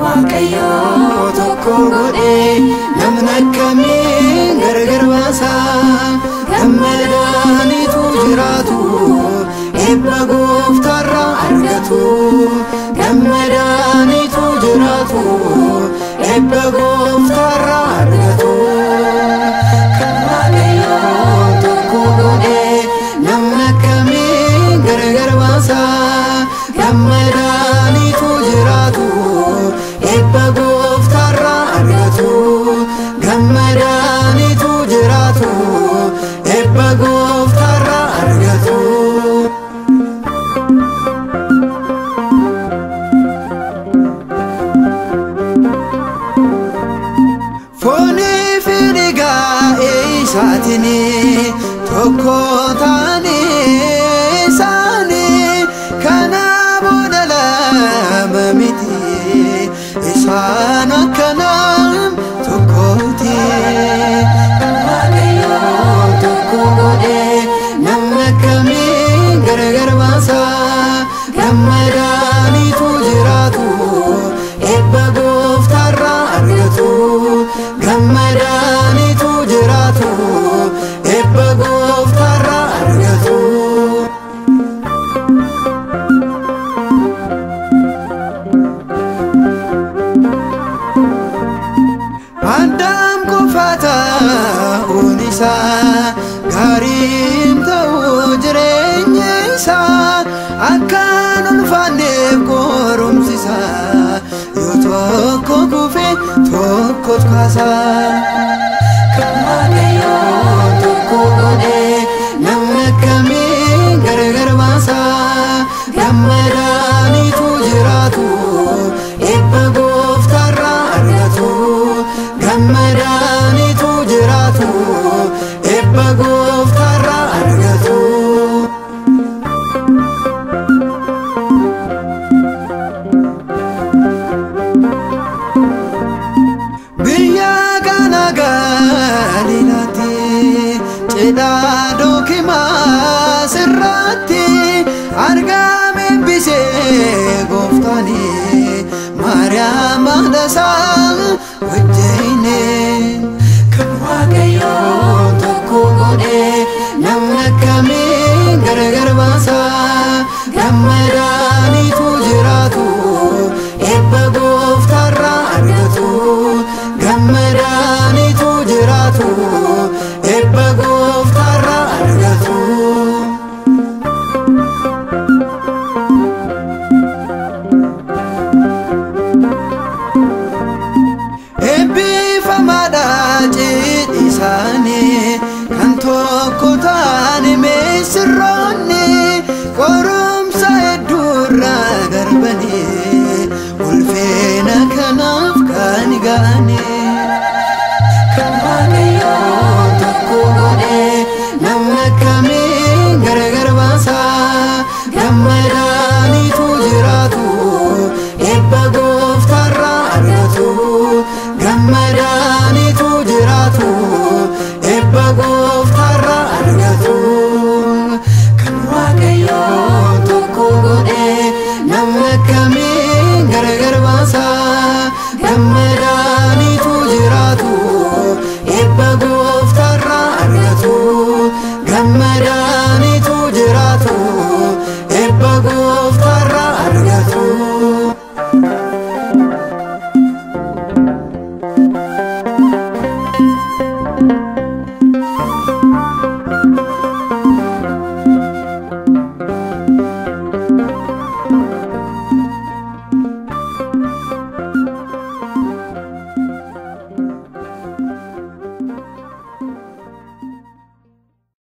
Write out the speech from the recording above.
Waaqayyoo tokko godhee namni akkamiin gargar baasa? Gammadaanitu jiraatu, eebba gooftaarraa argatu. Gammadaanitu jiraatu, eebba gooftaarraa argatu. Kan Waaqayyoo tokko godhee namni akkamiin gargar baasa? Gammadaanitu jiraatu, eebba gooftaarraa argatu. Gammadaanitu jiraatu, eebba gooftaarraa argatu. Foonii fi dhiigaa isaatiin tokko ta'anii isaanii, kana booda lama miti, isaan akkanaan tokkooti. Waaqayyoo tokko godhee namni akkamiin gargar baasa? Gammadaanitu jiraatu, eebba gooftaarraa argatu. Gammadaanitu jiraatu, eebba gooftaarraa argatu. Addaam qofa ta'uun isaa gaariin ta'uu, jireenya isaa akkaan ulfaanneef qorumsi isaa, yoo tokko kufe tokkotu kaasa. Kan Waaqayyoo tokko godhee namni akkamiin gargar baasa? Gammadaanitu jiraatu, eebba gooftaarraa argatu. Gammadaanitu jiraatu, eebba gooftaarraa argatu. Biyya kana Galiilaatti cidha dookimaas irratti argame eebbisee gooftaani Maariyaam haadha wajjine. Kan Waaqayyoo tokko godhee namni akkamiin gargar baasa? Gammadaanitu jiraatu, eebba gooftaarraa argatu. Gammadaanitu jiraatu, eebba gooftaarraa argatu. Eebbifamaadha cidhi isaanii, kan tokko ta'an misirroonni.